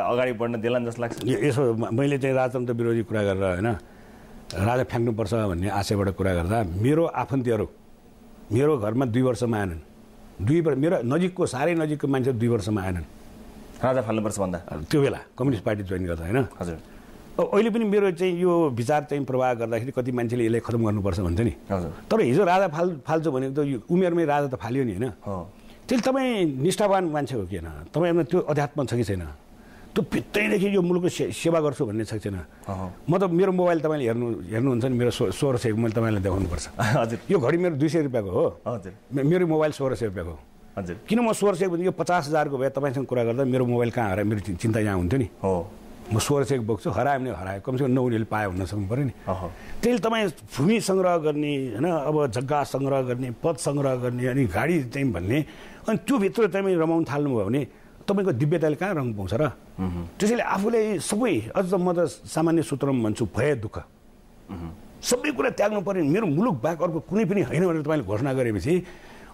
अगाडि बढ्न देलान् जस्तो लाग्छ? यसो मैले चाहिँ राजतन्त्र विरोधी कुरा गरेर होइन, राजा फ्याँक्नुपर्छ भन्ने आशयबाट कुरा गर्दा मेरो आफन्तीहरू मेरो घरमा 2 वर्षमा आएनन्। मेरो नजिकको साह्रै नजिकको मान्छे 2 वर्षमा आएनन् राजा फाल्नुपर्छ भन्दा। त्यो बेला कम्युनिस्ट पार्टी जोइन गर्दा होइन। हजुर, अहिले पनि मेरो चाहिँ यो विचार चाहिँ प्रवाह गर्दाखेरि कति मान्छेले यसलाई खतम गर्नुपर्छ भन्छ नि। तर हिजो राजा फाल्छु भनेको त यो उमेरमै राजा त फाल्यो नि होइन। त्यसले तपाईँ निष्ठावान मान्छे हो कि होइन, तपाईँमा त्यो अध्यात्म छ कि छैन, त्यो भित्रैदेखि यो मुलुकको सेवा गर्छु भन्ने छ कि छैन। म त मेरो मोबाइल तपाईँले हेर्नुहुन्छ नि, मेरो 1600 मैले तपाईँलाई देखाउनुपर्छ। हजुर, यो घडी मेरो 200 रुपियाँको हो। हजुर, मेरो मोबाइल 1600 रुपियाँको। हजुर, किन म 1600 भने यो 50,000को भए तपाईँसँग कुरा गर्दा मेरो मोबाइल कहाँ हरायो, मेरो चिन्ता यहाँ हुन्थ्यो नि। म 1600 बोक्छु, हरायो भने हरायो, कमसेकम नहुनेले पायो भन्न सक्नु पऱ्यो नि। त्यसले तपाईँ भूमि सङ्ग्रह गर्ने होइन, अब जग्गा सङ्ग्रह गर्ने, पद सङ्ग्रह गर्ने, अनि गाडी चाहिँ भन्ने, अनि त्योभित्र तपाईँ रमाउन थाल्नुभयो भने तपाईँको दिव्यताले कहाँ रङ पाउँछ र? त्यसैले आफूले सबै, अझ म त सामान्य सूत्रमा भन्छु, भय दुःख सबै कुरा त्याग्नु पऱ्यो। मेरो मुलुक बाहेक अर्को कुनै पनि होइन भनेर तपाईँले घोषणा गरेपछि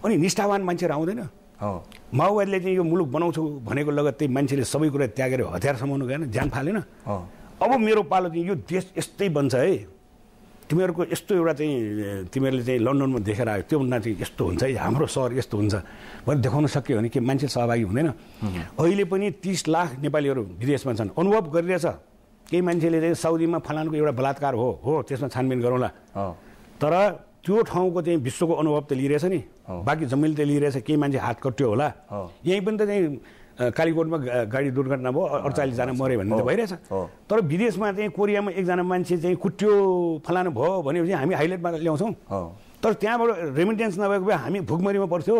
अनि निष्ठावान मान्छेहरू आउँदैन। माओवादीले चाहिँ यो मुलुक बनाउँछु भनेको लगत्तै मान्छेले सबै कुरा त्यागेर हतियार समाउनु गएन, ज्यान फालेन। अब मेरो पालो चाहिँ यो देश यस्तै बन्छ है, तिमीहरूको यस्तो एउटा चाहिँ तिमीहरूले चाहिँ लन्डनमा देखेर आयो त्योभन्दा चाहिँ यस्तो हुन्छ है, हाम्रो सहर यस्तो हुन्छ भनेर देखाउन सक्यो भने के मान्छे सहभागी हुँदैन? अहिले पनि 30 लाख नेपालीहरू विदेशमा छन्, अनुभव गरिरहेछ। केही मान्छेले चाहिँ साउदीमा फलानको एउटा बलात्कार हो त्यसमा छानबिन गरौँला, तर त्यो ठाउँको चाहिँ विश्वको अनुभव त लिइरहेछ नि, बाँकी जम्मैले त लिइरहेछ। केही मान्छे हात कट्यो होला, यहीँ पनि त चाहिँ कालीकोटमा गाडी दुर्घटना भयो, 48 जना मऱ्यो भन्ने त भइरहेछ। तर विदेशमा चाहिँ कोरियामा एकजना मान्छे चाहिँ कुट्यो फलानु भयो भनेपछि हामी हाइलाइटमा ल्याउँछौँ। तर त्यहाँबाट रेमिटेन्स नभएको भए हामी भुकमरीमा पर्थ्यो।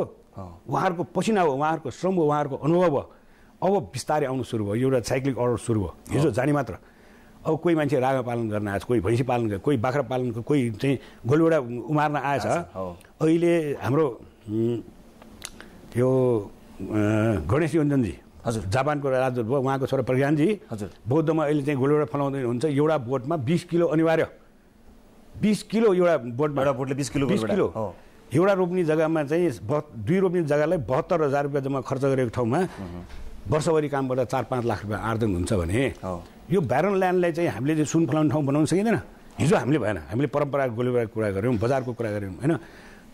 उहाँहरूको पसिना हो, उहाँहरूको श्रम हो, उहाँहरूको अनुभव हो। अब बिस्तारै आउनु सुरु भयो, एउटा साइक्लिक अर्डर सुरु भयो, हिजो जाने मात्र। अब कोही मान्छे रागा पालन गर्न आएछ, कोही भैँसी पालन गर्ने, कोही बाख्रा पालन, कोही चाहिँ गोलुबेडा उमार्न आएछ। अहिले हाम्रो यो गणेश योन्जनजी हजुर जापानको राजदूत भयो, उहाँको छोरा प्रज्ञानजी हजुर बौद्धमा अहिले चाहिँ गोलुबेडा फलाउँदै हुन्छ। एउटा बोटमा 20 किलो अनिवार्य, 20 किलो एउटा बोटमा, एउटा बोटले 20 किलो एउटा रोप्ने जग्गामा चाहिँ 2 रोप्ने जग्गालाई 72,000 रुपियाँ जम्मा खर्च गरेको ठाउँमा वर्षभरि काम गर्दा 4-5 लाख रुपियाँ आर्जन हुन्छ भने यो ब्यारन ल्यान्डलाई चाहिँ हामीले चाहिँ सुन फलाउने ठाउँ बनाउन सकिँदैन। हिजो हामीले भएन, हामीले परम्परागत गोलुबेडाको कुरा गऱ्यौँ, बजारको कुरा गऱ्यौँ होइन।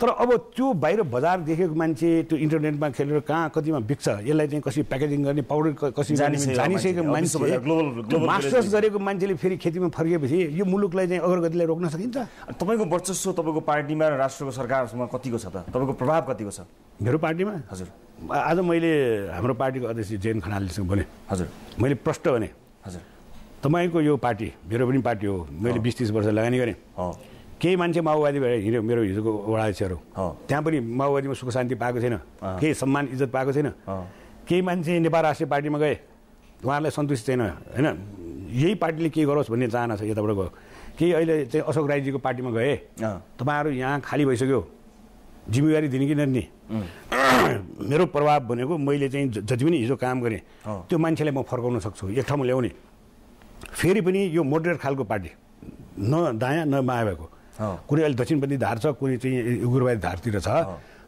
तर अब त्यो बाहिर बजार देखेको मान्छे त्यो इन्टरनेटमा खेलेर कहाँ कतिमा बिक्छ, यसलाई चाहिँ कसरी प्याकेजिङ गर्ने, पाउडर कसरी जानिसकेको मान्छे, मास्टर्स गरेको मान्छेले फेरि खेतीमा फर्किएपछि यो मुलुकलाई चाहिँ अग्रगतिलाई रोक्न सकिन्छ? तपाईँको वर्चस्व तपाईँको पार्टीमा र राष्ट्रको सरकारसँग कतिको छ त? तपाईँको प्रभाव कतिको छ मेरो पार्टीमा? हजुर आज मैले हाम्रो पार्टीको अध्यक्ष जयन खनालजीसँग भने, हजुर मैले प्रष्ट भने, हजुर तपाईँको यो पार्टी मेरो पनि पार्टी हो, मैले 20-30 वर्ष लगानी गरेँ। केही मान्छे माओवादी भएर हिँड्यो, मेरो हिजोको वडा अध्यक्षहरू, त्यहाँ पनि माओवादीमा सुख शान्ति पाएको छैन, केही सम्मान इज्जत पाएको छैन। केही मान्छे नेपाल राष्ट्रिय पार्टीमा गए, उहाँहरूलाई सन्तुष्टि छैन होइन, यही पार्टीले के गरोस् भन्ने चाहना छ यताबाट गयो। केही अहिले चाहिँ अशोक राईजीको पार्टीमा गए, तपाईँहरू यहाँ खाली भइसक्यो, जिम्मेवारी दिने कि नदिने? मेरो प्रभाव भनेको मैले चाहिँ जति पनि हिजो काम गरेँ त्यो मान्छेलाई म फर्काउन सक्छु, एक ठाउँमा ल्याउने। फेरि पनि यो मोडरेट खालको पार्टी, न दायाँ न बायाँ भएको, कुनै अहिले दक्षिणपन्थी धार छ, कुनै चाहिँ उग्रवादी धारतिर छ,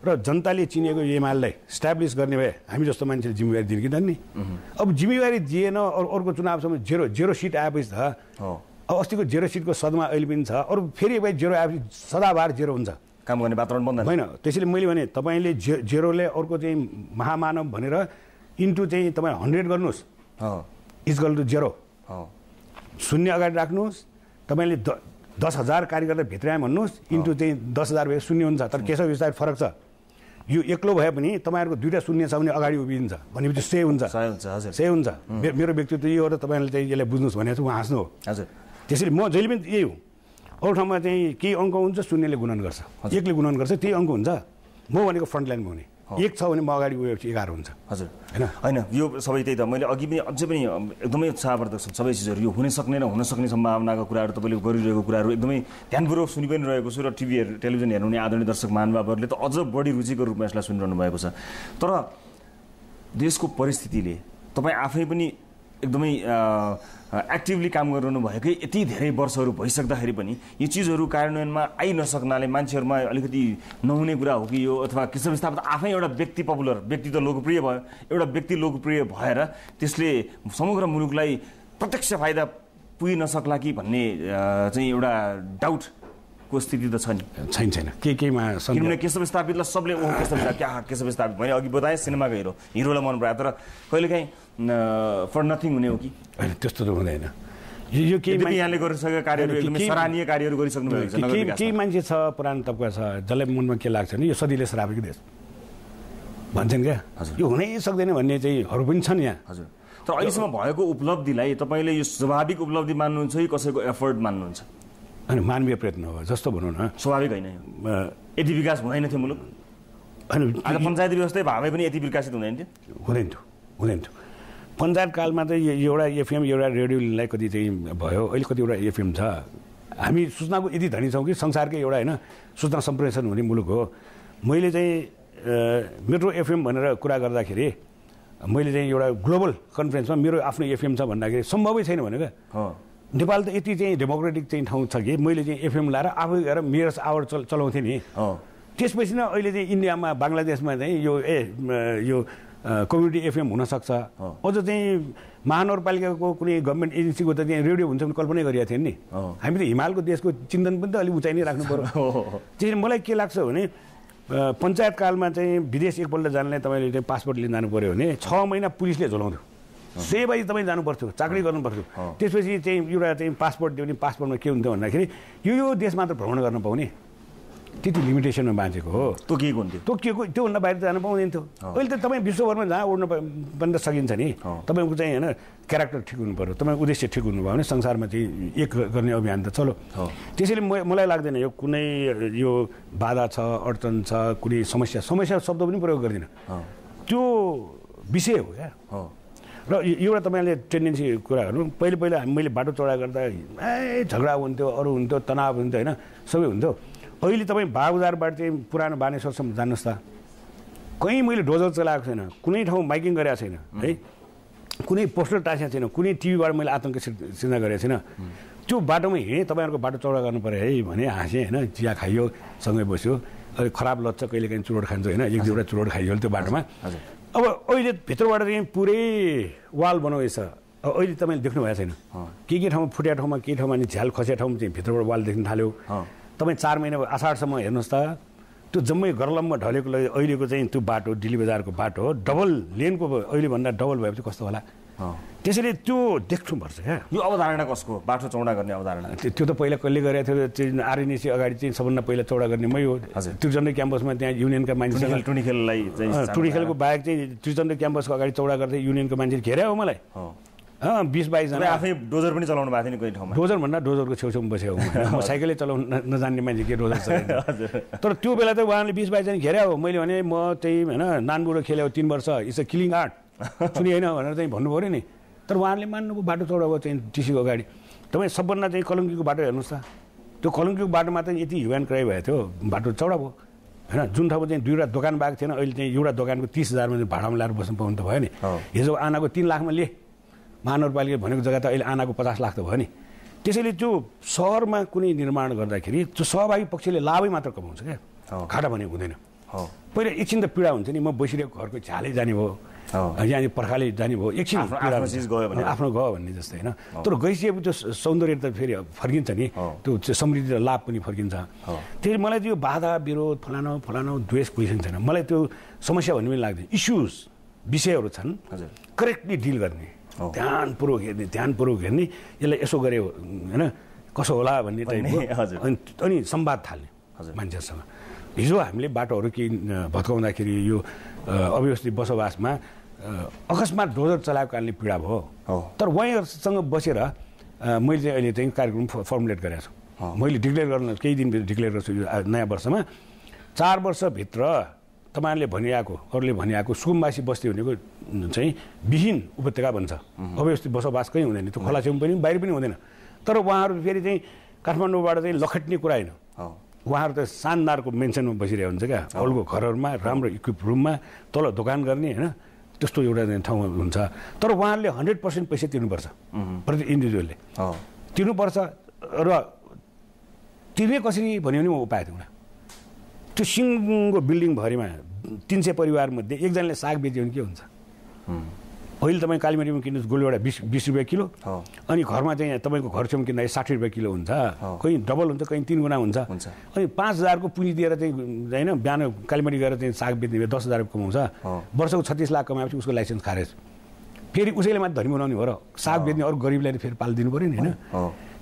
र जनताले चिनेको एमालेलाई स्ट्याब्लिस गर्ने भए हामी जस्तो मान्छेले जिम्मेवारी दिने कि नदिने? अब जिम्मेवारी दिएन, अर्को चुनावसम्म जेरो सिट आएपछि त अब अस्तिको जेरो सिटको सदमा अहिले पनि छ, अरू फेरि भाइ जेरो आएपछि सदाबार जेरो हुन्छ, काम गर्ने वातावरण बन्दैन होइन। त्यसैले मैले भने तपाईँले जेरोले अर्को चाहिँ महामानव भनेर इन्टु चाहिँ तपाईँ 100 गर्नुहोस्, इजकल टु जेरो, शून्य अगाडि राख्नुहोस्। तपाईँले 10,000 कार्यकर्ता भित्राए भन्नुहोस्, इन्टु चाहिँ 10,000 भए शून्य हुन्छ। तर केशव विस्तार फरक छ, यो एक्लो भए पनि तपाईँहरूको 2टा शून्य छ भने अगाडि उभिन्छ भनेपछि सही हुन्छ, सही हुन्छ। मेरो व्यक्तित्व यो हो र तपाईँले चाहिँ यसलाई बुझ्नुहोस् भनेको छु, उहाँ हाँस्नु हो। हजुर त्यसैले म जहिले पनि यही हो, अरू ठाउँमा चाहिँ केही अङ्क हुन्छ, शून्यले गुणन गर्छ, एकले गुणन गर्छ, त्यही अङ्क हुन्छ। म भनेको फ्रन्टलाइनमा हुने, एक छ भने म अगाडि गएपछि 11 हुन्छ। हजुर होइन होइन, यो सबै त्यही त मैले अघि पनि अझै पनि एकदमै उत्साहवर्धक छन् सबै चिजहरू। यो हुन सक्ने र हुन सक्ने सम्भावनाको कुराहरू तपाईँले गरिरहेको कुराहरू एकदमै ध्यानपूर्वक सुनि पनि रहेको छु, र टेलिभिजन हेर्नुहुने आदरणीय दर्शक महानुभावहरूले त अझ बढी रुचिको रूपमा यसलाई सुनिरहनु भएको छ। तर देशको परिस्थितिले तपाईँ आफै पनि एकदमै एक्टिभली काम गरिरहनु भएकै यति धेरै वर्षहरू भइसक्दाखेरि पनि यी चिजहरू कार्यान्वयनमा आइ नसक्नाले मान्छेहरूमा अलिकति नहुने कुरा हो कि यो, अथवा कृष्ण विस्थापित आफै एउटा व्यक्ति पपुलर, व्यक्ति त लोकप्रिय भयो, एउटा व्यक्ति लोकप्रिय भएर त्यसले समग्र मुलुकलाई प्रत्यक्ष फाइदा पुगि नसक्ला कि भन्ने चाहिँ एउटा डाउटको स्थिति त छ नि? छैन केहीमा, किनभने केशव विस्थापितलाई सबले ओहो केशव विस्थापित मैले अघि बताएँ सिनेमाको हिरोलाई मन परायो, तर कहिलेकाहीँ फर नथिङ हुने हो कि? होइन त्यस्तो त हुँदैन। यो यहाँले गरिसकेका कार्यहरू एकदमै सराहनीय कार्यहरू गरिसक्नु भएको छ। केही मान्छे छ पुरानो तबका छ जसलाई मनमा के लाग्छ नि यो सदिले श्रापित देश भन्छन् क्या, यो हुनै सक्दैन भन्ने चाहिँहरू पनि छन् यहाँ। हजुर, तर अहिलेसम्म भएको उपलब्धिलाई तपाईँले यो स्वाभाविक उपलब्धि मान्नुहुन्छ कि कसैको एफर्ट मान्नुहुन्छ? होइन मानवीय प्रयत्न हो जस्तो भनौँ न, स्वाभाविक होइन। यति विकास हुँदैन थियो मुलुक, आज पञ्चायती व्यवस्था भए पनि यति विकसित हुँदैन थियो? हुँदैन थियो। पञ्चायत कालमा चाहिँ एउटा एफएम एउटा रेडियोलाई कति चाहिँ भयो, अहिले कतिवटा एफएम छ। हामी सूचनाको यति धनी छौँ कि संसारकै एउटा होइन सूचना सम्प्रेषण हुने मुलुक हो। मैले चाहिँ मेट्रो एफएम भनेर कुरा गर्दाखेरि मैले चाहिँ एउटा ग्लोबल कन्फरेन्समा मेरो आफ्नो एफएम छ भन्दाखेरि सम्भवै छैन भनेको। नेपाल त यति चाहिँ डेमोक्रेटिक चाहिँ ठाउँ छ कि मैले चाहिँ एफएम लाएर आफै गएर मिरर्स आवर चलाउँथेँ नि। त्यसपछि न अहिले चाहिँ इन्डियामा बङ्गलादेशमा चाहिँ यो कम्युनिटी एफएम हुनसक्छ। अझ चाहिँ महानगरपालिकाको कुनै गभर्मेन्ट एजेन्सीको त चाहिँ रेडियो हुन्छ भने कल्पनै गरिरहेको थिएँ नि। हामी त हिमालको देशको चिन्तन पनि त अलिक उचाइ नै राख्नु पर्यो। त्यसरी मलाई के लाग्छ भने पञ्चायत कालमा चाहिँ विदेश एकपल्ट जानलाई तपाईँले चाहिँ पासपोर्ट लिन जानु पऱ्यो भने 6 महिना पुलिसले झोलाउँथ्यो, सेवाई तपाईँ जानु पर्थ्यो, चाकरी गर्नु पर्थ्यो। त्यसपछि चाहिँ एउटा चाहिँ पासपोर्ट दियो भने पासपोर्टमा के हुन्थ्यो भन्दाखेरि यो देश मात्र भ्रमण गर्न पाउने त्यति लिमिटेसनमा बाँचेको हो। तोकिएको त्योभन्दा बाहिर जानु पाउँदैन थियो। अहिले त तपाईँ विश्वभरमा जहाँ उड्नु पनि त सकिन्छ नि। तपाईँको चाहिँ होइन क्यारेक्टर ठिक हुनु पऱ्यो, तपाईँको उद्देश्य ठिक हुनुभयो भने संसारमा चाहिँ एक गर्ने अभियान त चलो। त्यसैले मलाई लाग्दैन यो कुनै यो बाधा छ, अडचन छ, कुनै समस्या शब्द पनि प्रयोग गर्दिनँ। त्यो विषय हो क्या। र एउटा तपाईँले टेन्डेन्सी कुरा गर्नु पहिला मैले बाटो चौडा गर्दा झगडा हुन्थ्यो अरू हुन्थ्यो तनाव हुन्थ्यो होइन सबै हुन्थ्यो अहिले तपाईँ बागबजारबाट चाहिँ पुरानो बानेश्वरसम्म जानुहोस् त कहीँ मैले डोजर चलाएको छैन कुनै ठाउँ माइकिङ गरेको छैन है कुनै पोस्टर टाँसेको छैन कुनै टिभीबाट मैले आतङ्क सिर्जना गरेको छैन त्यो बाटोमा हिँडेँ तपाईँहरूको बाटो चौडा गर्नु पऱ्यो है भने हाँसेँ होइन चिया खाइयो सँगै बस्यो अहिले खराब लच्छ कहिले काहीँ चुरोट खान्छ होइन एक दुईवटा चुरोट खाइयो त्यो बाटोमा अब अहिले भित्रबाट चाहिँ पुरै वाल बनाउँदैछ अहिले तपाईँले देख्नु भएको छैन के ठाउँमा फुटेको ठाउँमा के ठाउँमा अनि झ्याल खसेको ठाउँमा चाहिँ भित्रबाट वाल देख्न थाल्यो तपाईँ 4 महिना आषाढसम्म हेर्नुहोस् त त्यो जम्मै गरलम्मा ढलेको अहिलेको चाहिँ त्यो बाटो दिल्ली बजारको बाटो हो डबल लेनको अहिलेभन्दा डबल भएपछि कस्तो होला त्यसैले त्यो देख्नुपर्छ क्या यो अवधारणा कसको बाटो चौडा गर्ने अवधारणा त्यो त पहिला कसले गरेको थियो चाहिँ आरएनएसी अगाडि चाहिँ सबभन्दा पहिला चौडा गर्ने मै हो त्रिचन्द्र क्याम्पसमा त्यहाँ युनियनका मान्छेसँग टुनिखेलको बाहेक चाहिँ त्रिचन्द्र क्याम्पसको अगाडि चौडा गर्दै युनियनको मान्छेले घेर्या हो मलाई 20-22 जना आफै डोजर पनि चलाउनु भएको थियो नि कोही ठाउँमा डोजर भन्दा डोजरको छेउछाउमा बसेको म साइकलै चलाउन नजान्ने मान्छे के डोजर चलाउँछ तर त्यो बेला त उहाँले 20-22 जना घेर्या हो मैले भने म त्यही होइन नानबुडो खेल्यो 3 वर्ष इट्स अ किलिङ आर्ट सुनि होइन भनेर चाहिँ भन्नु पऱ्यो नि तर उहाँहरूले मान्नुभयो बाटो चौडा भयो चाहिँ टिसीको अगाडि तपाईँ सबभन्दा चाहिँ कलङ्कीको बाटो हेर्नुहोस् त त्यो कलङ्कीको बाटोमा चाहिँ यति ह्युमन क्राई भएको थियो बाटो चौडा भयो होइन जुन ठाउँमा चाहिँ 2वटा दोकान भएको थिएन अहिले चाहिँ एउटा दोकानको 30,000मा चाहिँ भाडामा ल्याएर बस्नु पाउनु त भयो नि हिजो आनाको 3 लाखमा लिए महानगरपालिका भनेको जग्गा त अहिले आनाको 50 लाख त भयो नि त्यसैले त्यो सहरमा कुनै निर्माण गर्दाखेरि त्यो सहभागी पक्षले लाभै मात्र कमाउँछ क्या घाटा भनेको हुँदैन पहिला एकछिन त पीडा हुन्छ नि म बसिरहेको घरको झालै जाने भयो यहाँ पर्खाले जाने भयो एकछिन आफ्नो गयो भन्ने जस्तै होइन तर गइसकेपछि त्यो सौन्दर्य त फेरि फर्किन्छ नि त्यो समृद्धि र लाभ पनि फर्किन्छ त्यही मलाई त्यो बाधा विरोध फलानो द्वेष क्वेसन छैन मलाई त्यो समस्या भन्ने पनि लाग्दैन इस्युज विषयहरू छन् करेक्टली डिल गर्ने ध्यानपूर्वक हेर्ने यसलाई यसो गरे होइन कसो होला भन्ने टाइपको अनि संवाद थाल्ने मान्छेहरूसँग हिजो हामीले बाटोहरू केही भत्काउँदाखेरि यो अव्यवस्थित बसोबासमा अकस्मात डोजर चलाएको कारणले पीडा भयो तर उहाँहरूसँग बसेर मैले चाहिँ अहिले चाहिँ कार्यक्रम फर्मुलेट गरेको छु मैले डिक्लेयर गर्न केही दिनभित्र डिक्लेयर गर्छु यो नयाँ वर्षमा 4 वर्षभित्र तपाईँहरूले भनिआएको अरूले भनिआएको सुकुम्बासी बस्ती भनेको चाहिँ विहीन उपत्यका भन्छ अव्यवस्थित बसोबास कहीँ हुँदैन त्यो खोला छेउ पनि बाहिर पनि हुँदैन तर उहाँहरू फेरि चाहिँ काठमाडौँबाट चाहिँ लखट्ने कुरा होइन उहाँहरू त शानदारको मेन्सनमा बसिरहेको हुन्छ क्या हलको घरहरूमा राम्रो इक्विप रुममा तल दोकान गर्ने होइन त्यस्तो एउटा ठाउँमा हुन्छ तर उहाँहरूले 100% पैसा तिर्नुपर्छ प्रति इन्डिभिजुअलले तिर्नुपर्छ र तिर्ने कसरी भन्यो भने म उपाय थिएन त्यो सिङ्गो बिल्डिङभरिमा 300 परिवारमध्ये एकजनाले साग बेच्यो भने के हुन्छ अहिले तपाईँ कालीमाटीमा किन्नुहोस् गोलभेडा 20 रुपियाँ किलो अनि घरमा चाहिँ तपाईँको घर छेउमा किन्दा 60 रुपियाँ किलो हुन्छ कहीँ डबल हुन्छ कहीँ 3 गुणा हुन्छ अनि 5,000को पुँजी दिएर चाहिँ होइन बिहान कालीमाटी गएर चाहिँ साग बेच्ने 10,000 कमाउँछ वर्षको 36 लाख कमाएपछि उसको लाइसेन्स खारेज फेरि उसैले मात्र धनी बनाउने हो र साग बेच्ने अरू गरिबलाई फेरि पालिदिनु पऱ्यो नि होइन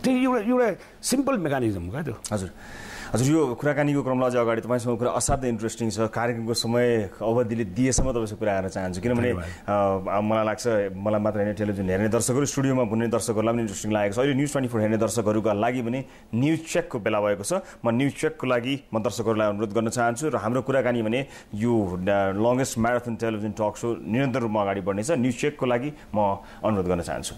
त्यो एउटा सिम्पल मेकानिजम क्या त्यो हजुर यो कुराकानीको क्रमलाई अझ अगाडि तपाईँसँग कुरा असाध्यै इन्ट्रेस्टिङ छ कार्यक्रमको समय अवधिले दिएसम्म तपाईँसँग कुरा गर्न चाहन्छु किनभने मलाई लाग्छ मलाई मात्र होइन टेलिभिजन हेर्ने दर्शकहरू स्टुडियोमा हुने दर्शकहरूलाई पनि इन्ट्रेस्टिङ लागेको छ अहिले न्युज 24 हेर्ने दर्शकहरूका लागि पनि न्युज चेकको बेला भएको छ म न्युज चेकको लागि म दर्शकहरूलाई अनुरोध गर्न चाहन्छु र हाम्रो कुराकानी भने यो लङ्गेस्ट म्याराथन टेलिभिजन टक सो निरन्तर रूपमा अगाडि बढ्नेछ न्युज चेकको लागि म अनुरोध गर्न चाहन्छु